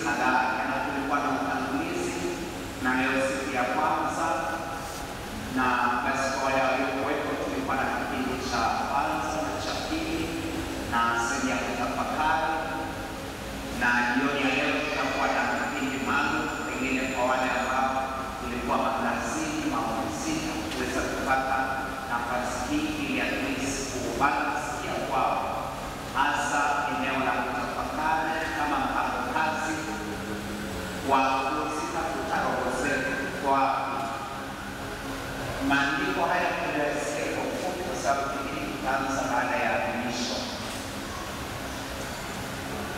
kadhaa. Jana tulikuwa na utangulizi na leo siku ya kwanza, na basi kwa wale waliokuwepo tulikuwa na kipindi cha kwanza na cha pili na sehemu ya kutafakari, na jioni ya leo tutakuwa na kipindi maalum, pengine kwa wale ambao tulikuwa makazini, maofisini, kuweza kupata nafasi hii ili at least kubalance ya kwao, hasa eneo la kutafakari kama mpango kazi wa kuzitafuta roho zetu kwa maandiko haya tunayasikia kwa ufupi, kwa sababu kipindi kitaanza baada ya adhimisho.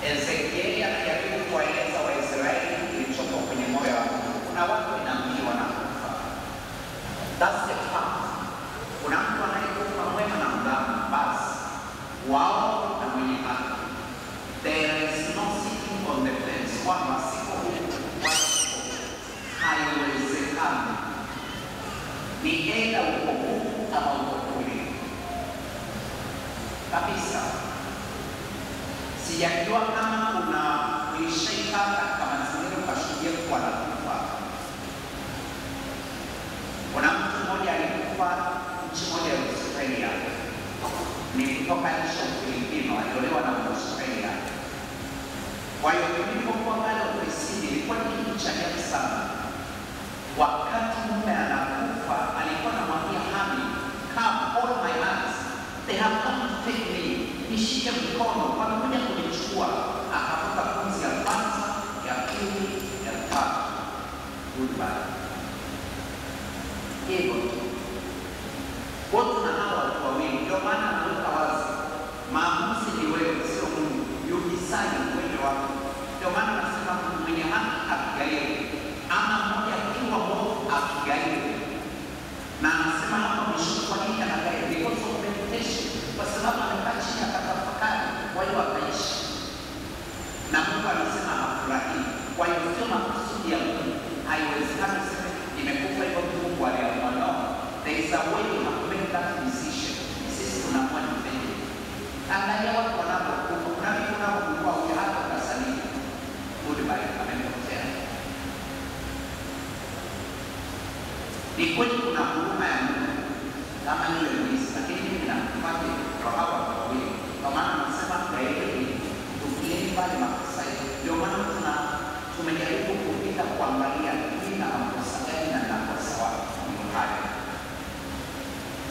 Ezekieli anajaribu kuwaeleza Waisraeli kilichopo kwenye moyo wa Mungu. Kuna watu inaamini wanakufa. That's the fact. Kuna mtu anayekufa mwema na mdhambi, basi wao na mwenye haki. There is no sitting on the fence, kwamba siko huku wala siko huku. Haiwezekani. Ni aidha uko huku ama uko kule kabisa. Sijajua kama kuna ulishaika katika mazingira ukashuhudia mtu anakufa. Kuna mtu mmoja alikufa nchi moja ya Australia, ni kutoka nchi ya Ufilipino, aliolewa na Australia. Kwa hiyo nilipokuwa pale ofisini ilikuwa ni kitu cha ajabu sana. Wakati mume anakufa alikuwa anamwambia hami, come hold my hands, they have come to take me, nishike mkono, wamekuja kunichukua. Akavuta pumzi ya kwanza, ya pili, ya tatu, goodbye. Hivyo tu. Kwa tuna hawa watu wawili, ndio maana anaweka wazi, maamuzi ni wewe, sio Mungu. You decide uende wapi. Ndio maana anasema mwenye haki akigaiwe, ama mmoja akiwa mwovu akigaiwe. Na anasema hapa mwisho, kwa nini anagaiwe? Because of meditation, kwa sababu amekaa chini akatafakari, kwa hiyo akaishi. Na Mungu anasema hafurahii. Kwa hiyo sio makusudi ya Mungu. Haiwezekani useme nimekufa hivyo tu Mungu aliamua. No, there is a way you have made that decision. Sisi tunaamua nifanye. Angalia watu wanapokufa, kuna vitu unapokufa huja hata ukasalimu. Goodbye, amepotea. Ni kweli kuna huruma ya Mungu kama yule mwizi, lakini mimi nakufaje kwa hawa watu wawili? Kwa maana anasema gairi, tukieni pale makosa yetu. Ndio maana tumejaribu kupita kuangalia mimi na makosa gani na nakosa wapi. Ndio hayo.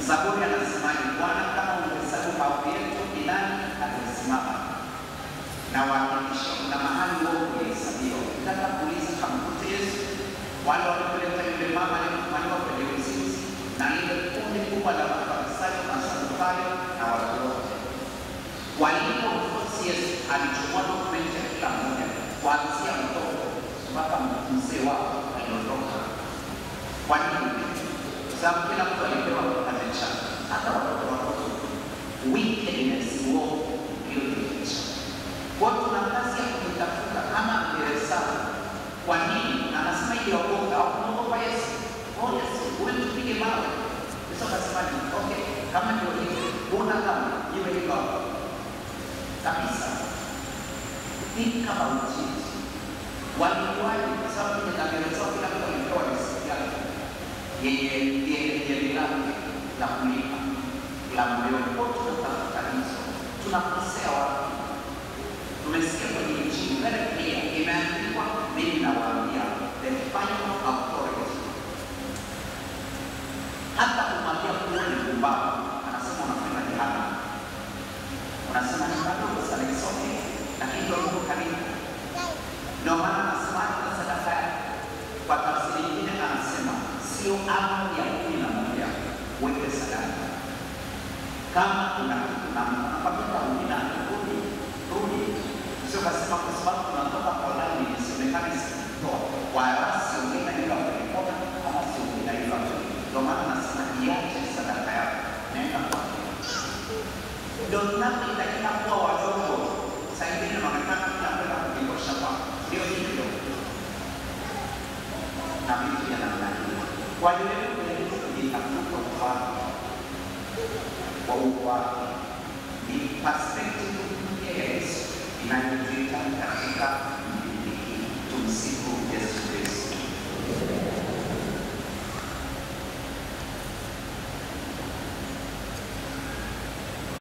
Zaburi anasemaje? Bwana, kama ungehesabu maovu yetu, ni nani angesimama? Na wahakikisha kuna mahali wewe ulihesabiwa. Ukitaka kuuliza kamkute Yesu. Wale walikuleta yule mama aliyefumaniwa kwenye uzinzi na lile kundi kubwa la Mafarisayo na Sadukayo na watu wote. Walipomfosi Yesu, alichukua dokumenti ya kila mmoja, kuanzia mtoto mpaka mzee wao aliondoka. Kwa nini? Kwa sababu kila mtu alipewa kipande chake, hata watoto wadogo. Wickedness, uovu uliojificha. Kwa hiyo tuna kazi ya kujitafuta kama angehesabu. Kwa nini? Anasema ili ogopa au kumwogopa Yesu. Oh Yesu, wewe tupige mawe. Yesu akasema okay, kama ndio hivyo, mbona kama jiwe liko hapo? Kabisa. Think about it. Walikuwaje? Kwa sababu kwenye dhamira zao kila mtu alipewa risiti yake yenye deni lake la kulipa la moyoni. Kwa tunatafuta hizo, tunakosea wapi? Tumesikia kwenye Injili very clear, imeandikwa, mimi nawaambia the final authority. Hata kumwambia kuwa ni pumbavu, anasema unakwenda jehanamu. Unasema ni kadogo sana, it's okay, lakini ndio Mungu karibu. Ndio maana anasema hata sadaka yake. Kwa tafsiri nyingine anasema sio amri ya 11 uweke sadaka. Kama kuna kitu na mtu anakwambia rudi, rudi, rudi. Sio kasema kwa sababu tunatoka kwa laini isionekane sikutoa. Wala siongei na yule wa kona ama siongei na yule wa kona. Ndio maana anasema iache sadaka yako, nenda kwake. Ndio tunapohitajika kuwa wadogo. Saa ingine inaonekana tunakwenda kujikosha kwako. Ndio hivyo. Na vitu vya namna hiyo. Kwa hiyo leo tunajaribu kujitafuta ufahamu wa ukwake. Ni perspective mpya ya Yesu inayotuita katika kipindi hiki. usiku.